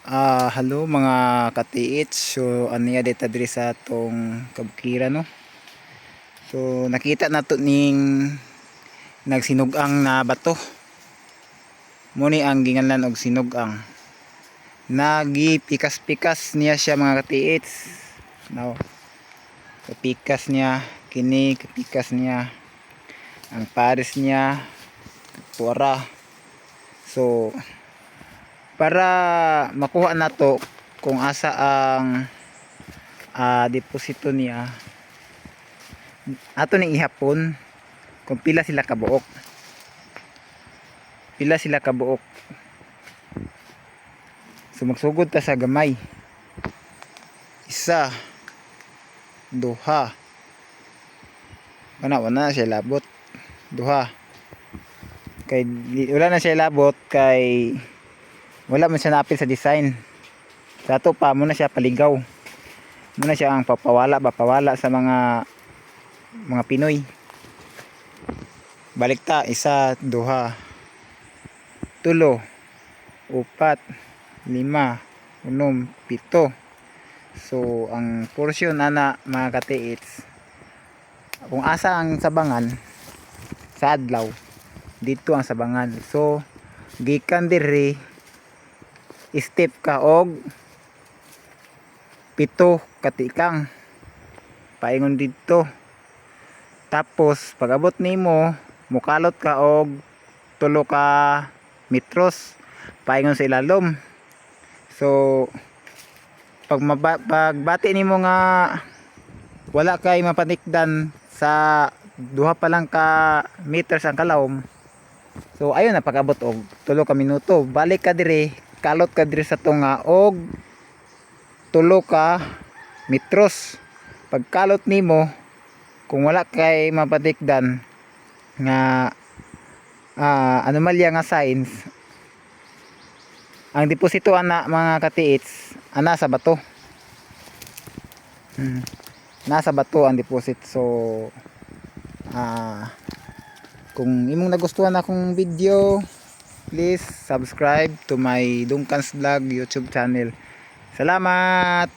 Hello mga ka-TH. So aniya dita diri sa atong kabukiran, no. So nakita nato ning nagsinugang na bato. Mo ni ang ginganlan og sinugang. Nagipikas-pikas niya siya, mga ka-TH. No. Kapikas niya kini, kapikas niya ang pares niya tuara. So para makuha nato kung asa ang deposito niya, ato ning ihapon kung pila sila kabuok, pila sila kabuok. So magsugod ta sa gamay: isa, duha, wala, wala na siya labot, duha, kay wala na siya labot kay wala man siya naapil sa design. Sa ato pa muna siya paligaw muna siya, ang papawala ba, pawala sa mga Pinoy. Balik ta: isa, duha, tulo, upat, lima, unom, pito. So ang portion ana, mga ka-TH, kung asa ang sabangan sa adlaw, dito ang sabangan. So gikan diri, step ka og 7 katikang paingon didto. Tapos pag abot nimo, mukalot ka og 3 ka metros paingon sa ilalom. So pag pagbati nimo nga wala kay mapanikdan sa 2 pa lang ka meters ang kalawom, so ayun na, pag-abot og 3 ka minuto, balik ka diri, kalot ka diri sa tunga og 3 ka metros. Pagkalot nimo, kung wala kay mapatikdan nga anomalya nga signs, ang deposito ana, mga ka-TH, ana sa bato. Nasa bato ang deposit. So kung imong nagustuhan akong video, please subscribe to my Duncan's Vlog YouTube channel. Salamat.